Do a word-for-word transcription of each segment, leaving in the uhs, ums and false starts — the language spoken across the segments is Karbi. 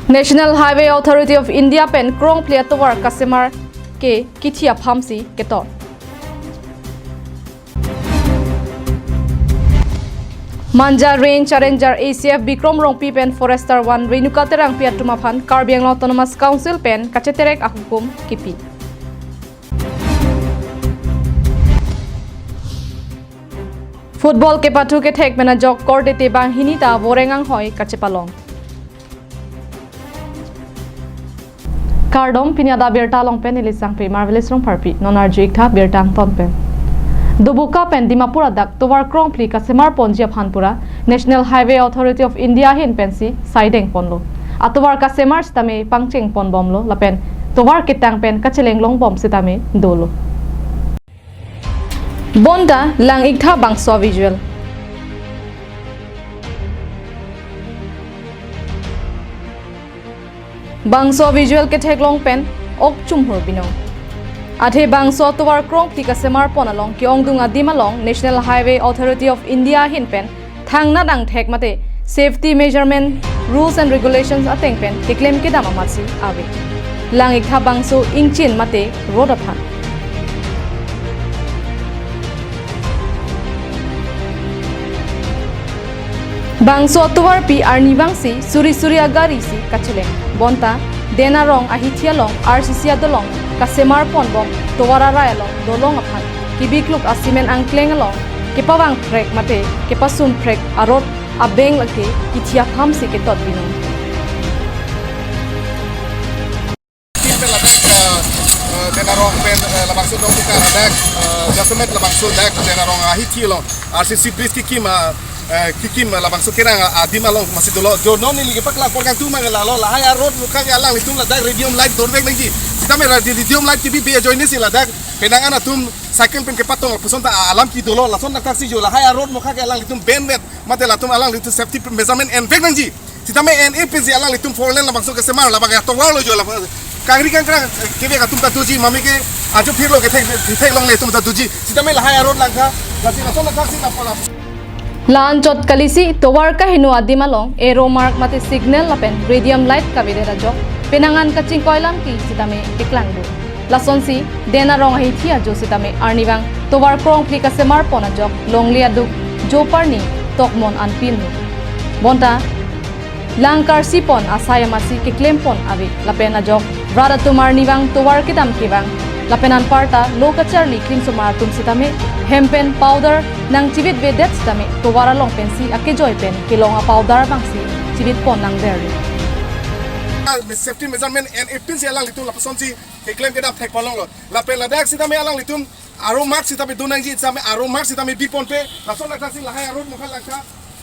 National Highway Authority of India pen krongphli atovar kasemar ke kithi aphamsi ketot. Manja Range Ranger A C F Bikrom Rongpi pen Forester one Renuka Terangpi atum aphan Karbi Anglong Autonomous Council pen kacheterek ahukum kipi. Football kepathu kethek pen ajok korte te banghini ta voreng anghoi kachepalong. Kardom, pini adak birta along pen neli Sangpi Marvelous Rongpharpi, non arju-ik tha birta angton pen. Doboka pen Dimapur adak tovar krongphli kasemar ponji aphan pura National Highway Authority of India ahin pensi saideng ponlo. Atovar kasemar sitame pangcheng pon bomlo lapen tovar ketang pen kacheleng long bom sitame dolo. Bonta lang-ik tha bangso visual. Bangso visual ketheklong pen ok chumhur binong. Athe bangso tovar krongphli kasemar pon along ke-ongdung adim along National Highway Authority of India ahin pen thangnat angthek mate safety measurement rules and regulations ateng pen keklem kedam amatsi ave. Lang-ik tha bangso ingchin mate road aphan. Bangso atovarpi arnivangsi suri suri agari si kacheleng. Bonta Den Arong ahithi along R C C adolong kasemar pon bom tovar arai along dolong aphan kibikluk a-cement angkleng along kepavang phrek mate kepasum phrek a-road abeng lake kithi aphamsi ketot binong. Team pen ladak, eh, eh, Den Arong pen, eh, labangso dong buka ladak, eh, jasemet labangso dak Den Arong ahithi along R C C bridge kikim, eh, eh, kikim, eh, labangso kerang, eh, adim along amatsi dolo. Jo non neli kepaklang apor kangtung mang lalo, lahai a-road mokha ke alanglitum ladak radium light dorvek nangji. Sitame ra-, radium light kebi be ajoine si ladak penang an atum cycle pen kepatong lapuson ta alam ke dolo, lason dak thaksi jo lahai a-road mokha ke alanglitum ben vet mate latum alanglitum safety measurement envek nangji. Sitame en-e pensi alanglitum four lane labangso kesemar labang atovar lo jo labang kangri kangkrang, eh, kevek atum ta doji mame ke ajo phirlo kethek, kethek longle atum ta doji. Sitame lahai a-road lang tha, lasi lason dak thaksi lapola. La-anchot kalisi tovar kaheno adim along arrow mark mate signal lapen radium light kavedet ajok penang an kachingkoi lam ke sitame keklangdun. Lasonsi Den Arong ahithi ajo sitame arnivang tovar krongphli kasemar pon ajok longle aduk jo parni tokmon anpin lo. Bonta lang karsi pon asai amatsi keklem pon ave lapen ajok rat atum arnivang tovar kedam kevang lapen anparta lo kacharli klimsomar atum sitame hem pen powder nangchivit vedet sitame tovar along pensi akejoi pen kelong a-powder abangsi chivit pon nangverlo. Safety measurement en-e pensi alanglitum lapusonsi keklem kedam thek ponlonglo. Lapen ladak sitame alanglitum arrow mark sitame do nangji, sitame arrow mark sitame bi ponpe. Lason dak thaksi lahai a-road mokha lang tha.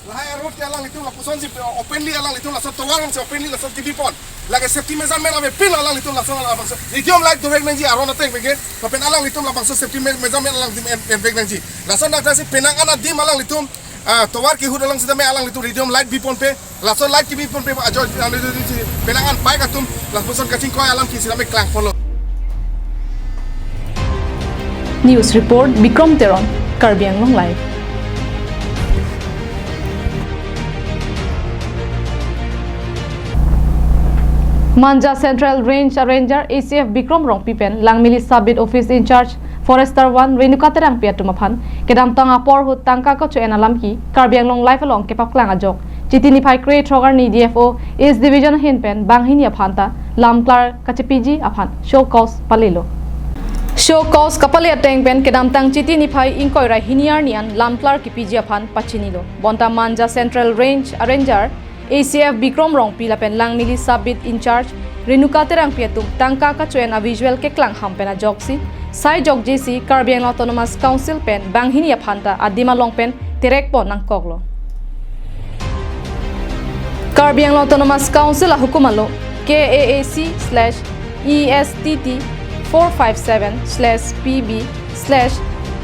Lahai a-road ke alanglitum lapusonsi openly alanglitum lason tovar alongsi openly lason kebi pon. Lake safety measurement avepin alanglitum lason labangso radium light dorvek nangji a-road ateng pen ke. Lapen alanglitum labangso safety me-, measurement alanglitum en-, envek nangji. Lason dak thaksi penang an adim alanglitum, ah, tovar kehut along sitame alanglitum radium light bi ponpe. Lason light kebi ponpe ajo penang an bike atum lapuson kachingkoi alam ke sitame klang ponlo. News report, Bikrom Teron, Karbi Anglong Live. Manja Central Range Ranger A C F Bikrom Rongpi pen Langmili Sub Beat Office in-charge Forester one Renuka Terangpi atum aphan kedamtang apor ahut tangka kacho-en alam ke Karbi Anglong Live along kepaklang ajok Chiti niphai krethrok arni D F O East Division ahin pen banghini aphan ta lamklar kachepiji aphan show cause palelo. Show cause kapale ateng pen kedamtang Chiti niphai ingkoi ra hini arni an lamklar kepiji aphan pachinilo. Bonta Manja Central Range Ranger A C F Bikrom Rongpi lapen Langmili Sub Beat in-charge Renuka Terangpi atum tangka kacho-en a-visual keklang ham pen ajoksi sai jokjesi Karbi Anglong Autonomous Council pen banghini aphan ta adim along pen terek pon nangkoklo. Karbi Anglong Autonomous Council ahukum alo K A A C slash E S T T four five seven slash P B slash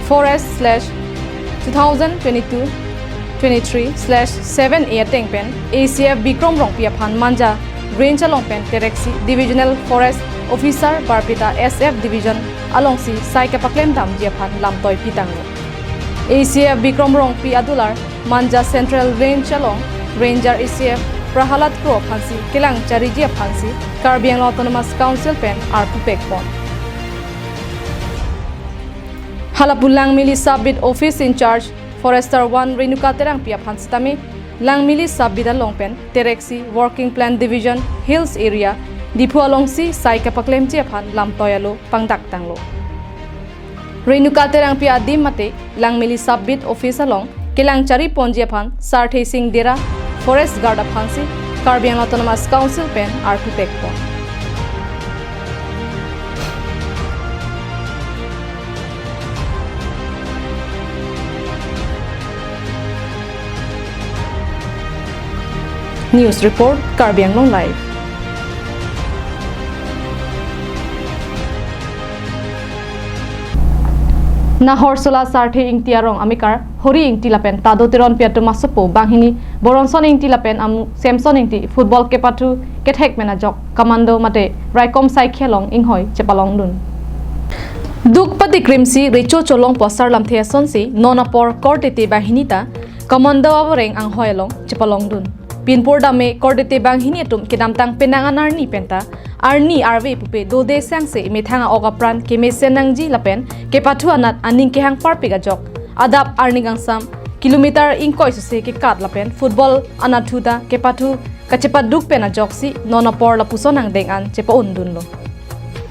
forest slash two thousand twenty-two twenty-three slash seven A ateng pen A C F Bikrom Rongpi aphan Manja Range along pen tereksi Divisional Forest Officer Barpeta S F Division alongsi sai kepaklem damji aphan lamtoi pitanglo. A C F Bikrom Rongpi adular Manja Central Range along Ranger A C F Prahalad Kro aphansi kelang chariji aphansi Karbi Anglong Autonomous Council pen arpu pekpon. Halapu Langmili Sub Beat Office in Charge Forester one Renuka Terangpi aphan sitame Langmili Sub Beat along pen tereksi Working Plan Division Hills Area Diphu alongsi sai kapaklemji aphan lamtoi alo pangdak tanglo. Renuka Terangpi adim mate Langmili Sub Beat Office along kelang chari ponji aphan Sarthe Sing Dera Forest Guard aphansi Karbi Anglong Autonomous Council pen arpu pekpon. News report, Karbi Anglong Live. Nahor Sola Sarthe Ingti arong amekar Hori Ingti lapen Tado Teronpi atum asopo banghini Boronson Ingti lapen amu Samson Ingti football kepathu kethek pen ajok commando mate raikom saikhi along inghoi chepalongdun. Duk patikrimsi recho cholongpo asar lamthe asonsi non apor korte te banghini ta commando avoreng anghoi along chepalongdun. Pinpur dame korte te banghini atum kedamtang penang an arni penta arni arve pupe dode sangse methang a-ok apran kemesen nangji lapen kepathu anat aning kehang parpik ajok adap arni kangsam kilometer ingkoi suse kekat lapen football anatthu ta kepathu kachepaduk pen ajoksi non apor lapuson angdeng an chepa-undunlo.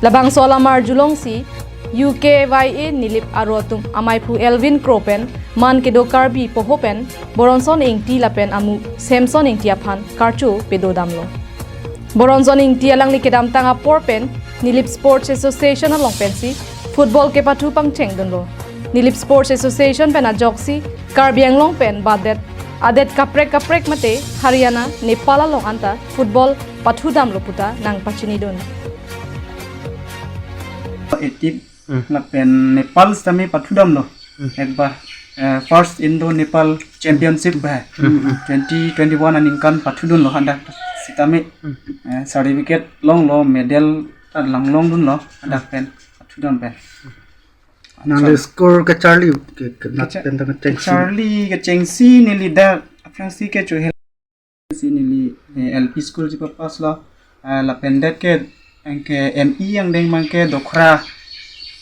Labangso alam arjulongsi U K Y A Nilip aro atum amaiphu Elvin Kro pen man kedo Karbi poho pen Boronson Ingti lapen amu Samson Ingti aphan karcho pedodamlo. Boronson Ingti alangli kedamtang apor pen Nilip Sports Association along pensi football kepathu pangchengdunlo. Nilip Sports Association pen ajoksi Karbi Anglong pen badet adet kaprek kaprek mate Haryana, Nepal along anta football pathudamlo puta nangpachinidun. Eighteen Hmm. lapen Nepal sitame pathudamlo. Hmm. Ekbar, eh, first Indo Nepal Championship ba. Hmm. Twenty twenty-one aningkan pathudunlo hadak sitame. Hmm. Eh, certificate longlo, medal ta langlongdunlo hadak pen pathudam pen. Nangli score kecharli ke, ke, nat Kecha-, pen tang kechengsi. Kecharli kechengsi neli dak aphrangsi kecho hel. Si neli, eh, L P school chepapasslo, eh, lapen det ke, anke M E angdeng abangke Dokhra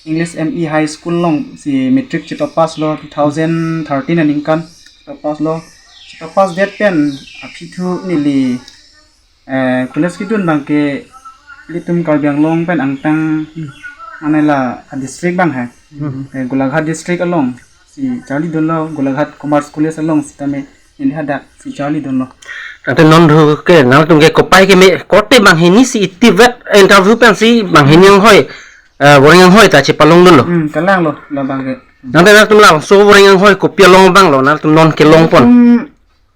English M E High School alongsi matric chepapasslo two thousand thirteen aningkan chepapasslo. Chepapass det pen aphi thu neli, eh, college kedun abangke ilitum Karbi Anglong pen angtan, hmm, mane la a-district abang hai. Hmm. Eh, Golaghat district alongsi charlidunlo, Golaghat Commerce College along sitame neli hadaksi charlidunlo. Tangte non thu ke nangtum ke kopai keme korte banghini si itivet interview pensi banghini anghoi, eh, voreng anghoi ta chepalongdunlo. Hmm, kalanglo labang ke. Tangte nangtum labangso voreng anghoi kopi along abanglo nangtum non kelongpon? Nangtum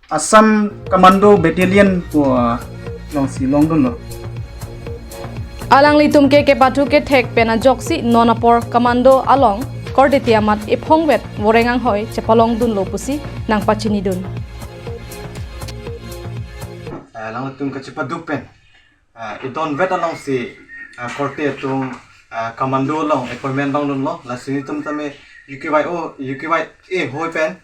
Assam Commando Battalion pu, ah, alongsi longdunlo. Alanglitum ke kepathu kethek pen ajoksi non apor commando along korte te amat ephongvet voreng anghoi chepalongdunlo pusi nangpachinidun. Ah, alanglitum kachepaduk pen, ah, edonvet alongsi, ah, korte atum, ah, commando along appointment longdunlo, lasi nelitum tame U K Y O, U K Y A hoi pen,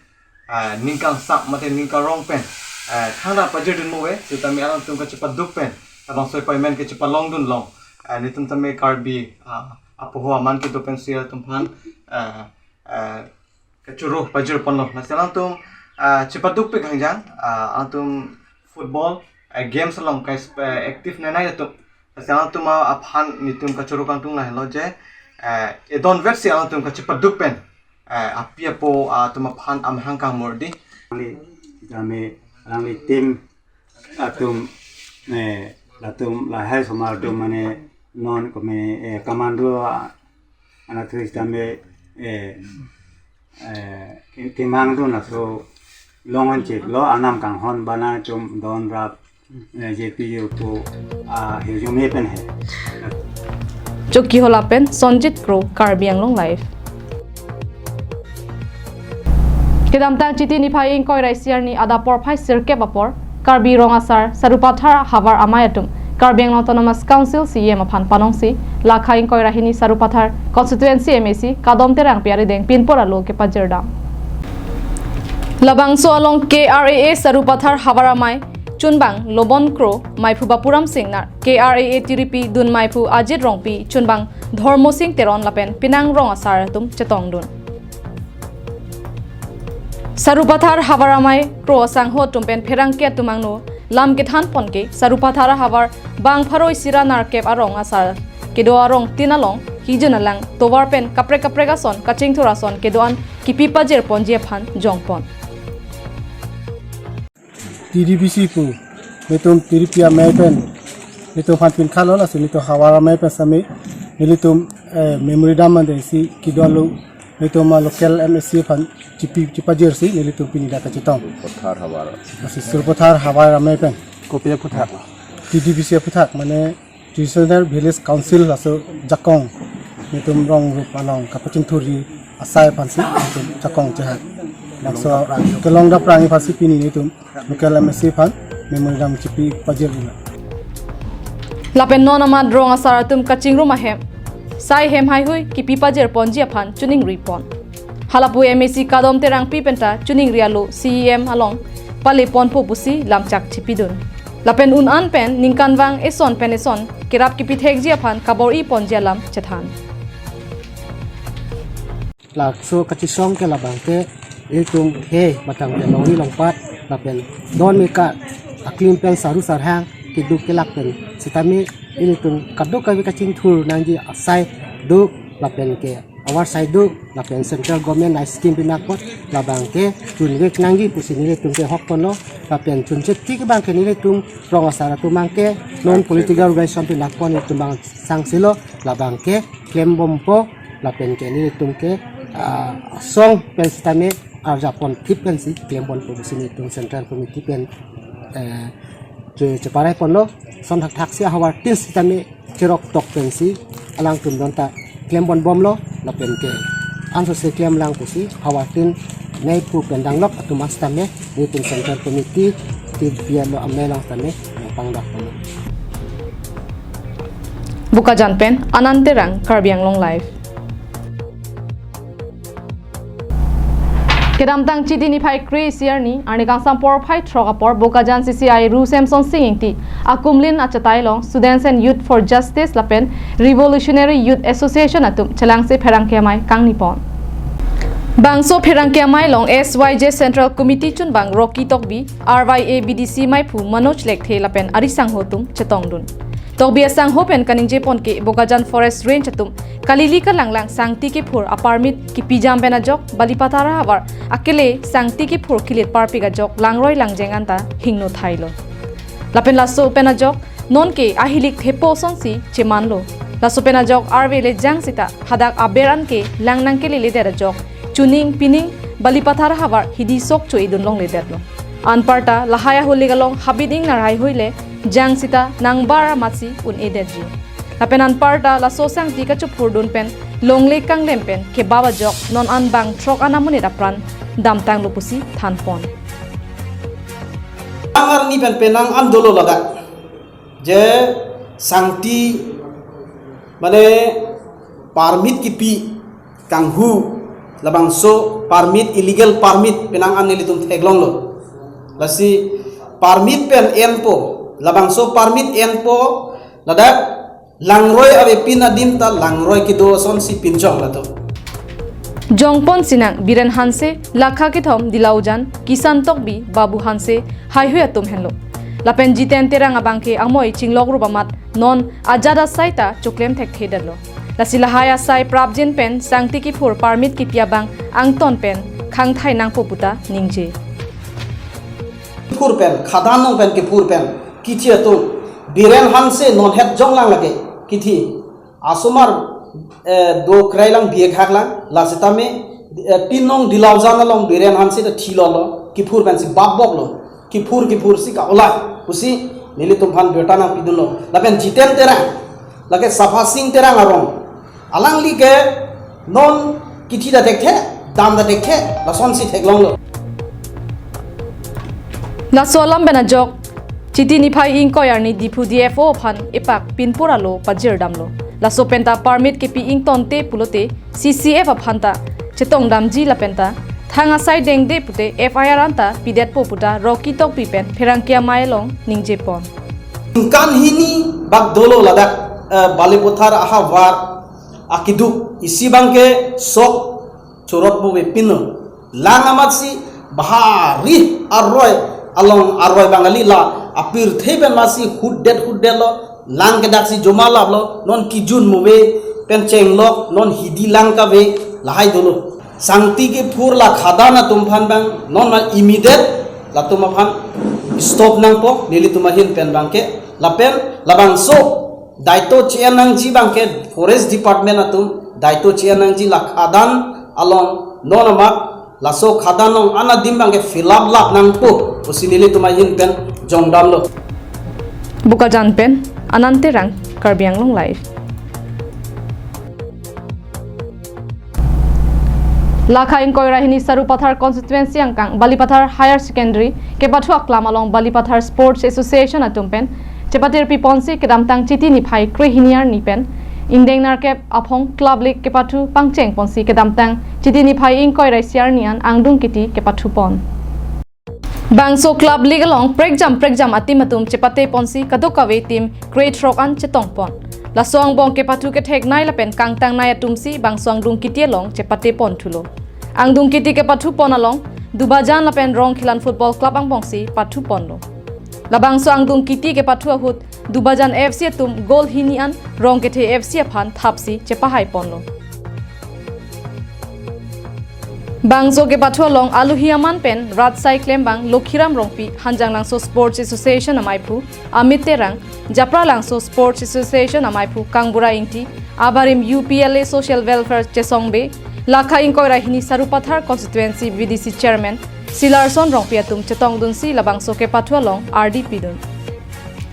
ah, ningkangsam mate ningkarong pen, ah, thangta pajirdun mo ave, sitame alangtum kachepaduk pen labangso appointment kechepalongdun along, ah, nelitum tame Karbi, ah, apoho aman kedo pensi alangtum aphan, ah, ah, kachoro pajirponlo. Lasi alangtum, ah, chepaduk pik hangjang, ah, alangtum football, ah, games along kai, ah, active nainai atum. Lasi alangtum aphan nelitum kachoro kangtung lahelo je, ah, edonvetsi alangtum kachepaduk pen, eh, api apo atum aphan amahang kangmor di. Alangli, kami, alangli team atum, eh, latum lahai osomar atum mane non kami, eh, commando, ah, anatthu sitame, eh, eh, ke-, kemangdun laso longon chiklo, anam kanghon bana atum donrap, eh, J P U pu, ah, hirjume pen he. Chokihola pen Sonjit Kro, Karbi Anglong Live. Kedamtang Chiti niphai ingkoi ra isi arni adap porphai sirkep apor Karbi Rong Asar Sarupathar Havar Amei atum Karbi Anglong Autonomous Council C E M aphan panongsi lakha ingkoi ra hini Sarupathar Constituency M A C Kadom Terangpi arideng pinpur alo kepajirdam. Labangso along K R A A Sarupathar Havar Amei chunbang Lobon Kro, maiphu Bapuram Singnar, K R A A tiripi dun maiphu Ajit Rongpi, chunbang Dhormo Sing Teron lapen penang rong asar atum chetongdun. Sarupathar havar amei Kro asangho atum pen pherangke atum angno lam kethan ponke Sarupathar havar bang pharo isi ra nerkep arong asar kedo arong tin along hijun alang tovar pen kaprek kaprek ason kachingthur ason kedo-an kipi pajir ponji aphan jongpon. T D B C pu, nelitum tiripi amei pen, nelitum aphan pinkhalo, lasi nelitum havar amei pen sitame, nelitum, eh, memorandum mande isi kedo-an lo, nelitum a local M A C aphan chipi, chipajirsi, nelitum pini dak kachetong. Sarupathar havar. Lasi Sarupathar havar amei pen. Kopi aphuthak? T D B C aphuthak, mane Traditional Village Council laso ajakong nelitum rong rup along kapachingthurji asai aphansi nelitum ajakong chehak. Laso kelong dapprang aphansi pini nelitum local M A C aphan memorandum chipi pajir ina. Lapen non amat rong asar atum kachingrum ahem, sai hem haihui kipi pajir ponji aphan choningri pon. Halapu M A C Kadom Terangpi penta choningri alo C E M along pale ponpo pusi lamchak chipidun. Lapen un-an pen ningkanvang eson pen eson kerap kipithekji aphan kabor-i ponji alam chethan. Laso kachesong ke labang ke ilitum he matang ke longri longpat lapen don meka aklim pen saru sarhang keduk kelak pen sitame ilitum kadokave kachingthur nangji asai do lapen ke avarsai do lapen central government a scheme pinakpon labang ke chunvek nangji pusi nelitum ke hokponlo lapen chunche tik abang ke nelitum rong asar atum abang ke non political organization pinakpon itum abang sangsilo labang ke klembompo lapen ke nelitum ke, ah, asong pen sitame arjapon thip pensi klembompo pusi nelitum central committee pen, eh, che-, cheparaiponlo. Son thakthak si havar tin sitame cherok tok pensi alangtum donta klembom bomlo lapen ke ansose klemlang pusi havar tin mei pu pen danglok atum sitame nelitum central committee ti bialo amei along sitame pangdakponlo. Bokajan pen Anand Terang, Karbi Anglong Live. Kedamtang Chiti niphai kre-isi arni, arni kangsam porphai throk apor Bokajan C C I Ru Semson Sing Ingti akumlin achatai along Students and Youth for Justice lapen Revolutionary Youth Association atum chelangsi pherangke amei kangnipon. Bangso pherangke amei along S Y J Central Committee chunbang Rocky Tokbi, R Y A B D C maiphu Manoj Lekthe lapen ari sangho atum chetongdun. Tokbi asangho pen kaningjepon ke Bokajan Forest Range atum kalili kalanglang sangti kephur a-permit kipijam pen ajok Balipathar havar akele sangti kephur kilit parpik ajok langroi langjeng anta hingno thailo. Lapen laso pen ajok nonke ahilik thepo asonsi chemanlo. Laso pen ajok arve le jang sita hadak aber anke lang nangkeleledet ajok chuning pining Balipathar havar hidi sok cho-edun longledetlo. Anparta lahai ahulik along habit ingnar haihui le jang sita nangbar amatsi un-edetji. Lapen anparta laso sangti kachophurdun pen longle kanglem pen kebap ajok non an bang throk an amonit apran damtanglo pusi thanpon. Arni pen penang an dolo ladak. Je sangti mane permit kipi kanghu labangso permit, illegal permit penang an nelitum theklonglo. Lasi permit pen enpo, labangso permit enpo ladak langroi avepin adim ta langroi kedo asonsi pinjong latum. Jongpon sinang Biren Hanse, Lakha Kethom Dilaujan, Kisan Tokbi, Babu Hanse, haihui atum henlo. Lapen Jiten Terang abangke amoi chinglok rup amat non ajat asai ta choklem thekthedetlo. Lasi lahai asai prapjin pen sangti kephur permit kipi abang angton pen khangthai nangpo puta ningje. Phur pen, khadan nong pen kephur pen, kithi atum, Biren Hanse non het jonglang lake, kithi. Asomar, eh, do krailang biek haklang, la sitame, eh, pinong Dilaujan along Biren Hanse ta thilolo, kiphur pensi bapboklo, kiphur kiphur si ka-ola, pusi, nelitum aphan birta nangpidunlo, lapen Jiten Terang, lake Sapha Sing Terang arong, alangli ke non kithi ta thekthe, dam ta thekthe, lasonsi theklonglo. Laso alam pen ajok, Chiti niphai ingkoi arni Diphu D F O aphan epak pinpur alo pajirdamlo. Laso penta permit kipi ingtonte pulote C C F aphanta chetongdamji lapenta thang asai dengde pute F I R anta pidetpo puta Rocky Tokbi pen pherangke amei along ningjepon. Ningkan hini bak dolo ladak, eh, Balipathar ahavar akeduk isi abangke sok chorot bove pino. Lang amatsi bahari aroi along aroi Bengali la apirthe pen masi hutdet hutdetlo, lang kedaksi joma laplo, non kijun move pen chenglok, non hidi lang kave lahai dolo. Sangti kephur la khadan atum aphan abang non ma immediate latum aphan stop nangpo, nelitum ahin pen abangke. Lapen labangso daito che-en nangji abangke Forest Department atum daito che-en nangji, la khadan along non amat laso khadan along an adim abangke fill up lap nangpo pusi nelitum ahin pen jongdamlo. Bokajan pen Anand Terang, Karbi Anglong Live. Lakha ingkoi ra hini Sarupathar constituency angkang Balipathar Higher Secondary kepathu aklam along Balipathar Sports Association atum pen chepatir piponsi kedamtang Chiti niphai krehini arni pen ingdeng nerkep aphong Club League kepathu pangchengponsi kedamtang Chiti niphai ingkoi ra isi arni an angdung kiti kepathupon. Bangso Club League along prekjam prekjam a-team atum chepateponsi kadokave team krethrok an chetongpon. Laso angbong kepathu ketheknei lapen kangtangnei atumsi bangso angdung kiti along chepateponthulo. Angdung kiti kepathupon along Dubajan lapen Rongkhelan Football Club angbongsi pathuponlo. Labangso angdung kiti kepathu ahut Dubajan F C atum goal hini an Rongkethe F C aphan thapsi chepahaiponlo. Bangso kepathu along alohi aman pen rat asai klembang Lokhiram Rongpi, Hanjanglangso Sports Association amaiphu Amit Terang, Japralangso Sports Association amaiphu Kangbura Ingti, abarim U P L A Social Welfare Chesong Bey, Lakha ingkoi ra hini Sarupathar constituency V D C chairman Silarson Rongpi atum chetongdunsi labangso kepathu along ardi pidun.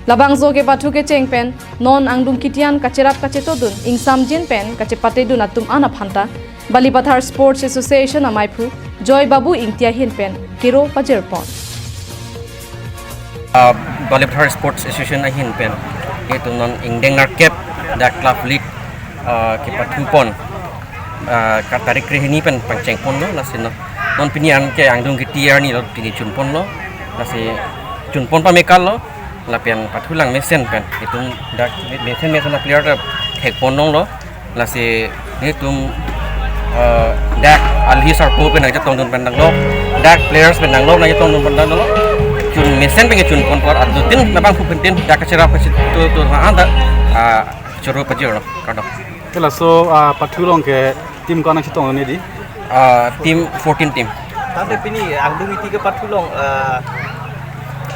Labangso kepathu kecheng pen non angdung kiti an kacherap kachetodun ingsamjin pen kachepatedun atum an aphanta Balipathar Sports Association amaiphu Joy Babu Ingti ahin pen kero pajirpon. Ah, Balipathar Sports Association ahin pen itum non ingdeng nerkep dak Club League, ah, kepathupon, ah, ka tarik krehini pen pangchengponlo, lasi non, non pini an ke angdung kiti arni lo, pini junponlo, lasi junpon pamekal lo, lapen pathulang mesen pen itum dak mesen mesen a-player ta thekpon longlo. Lasi nelitum, eh, dak alohi sarpo pen nangchetongdun pen nanglok, dak players pen nanglok nangchetongdun pen nanglok, jun mesen pen junpon apor adutin labang phupentin dak kacherap kacheto to ha anda, ah, choro pajirlo, kardom. Ke laso, ah, pathu along ke team ko-an nangchetongdun di? Ah, team fourteen team. Tangte pini angdung kiti kepathu along, ah,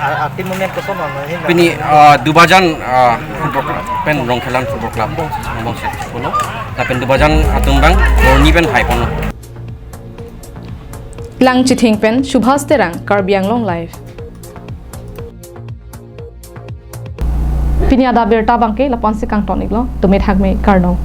a-, a-team amen koson non, non, pini, ah, Dubajan, ah, Football Club pen Rongkhelan Football Club angbongsi chepolo. Lapen Dubajan atum abang Borni pen haiponlo. Langchithing pen Subhas Terang, Karbi Anglong Live. Pini adap abirta abangke lapu-ansi kangton-iklo, tumit hakme kardom.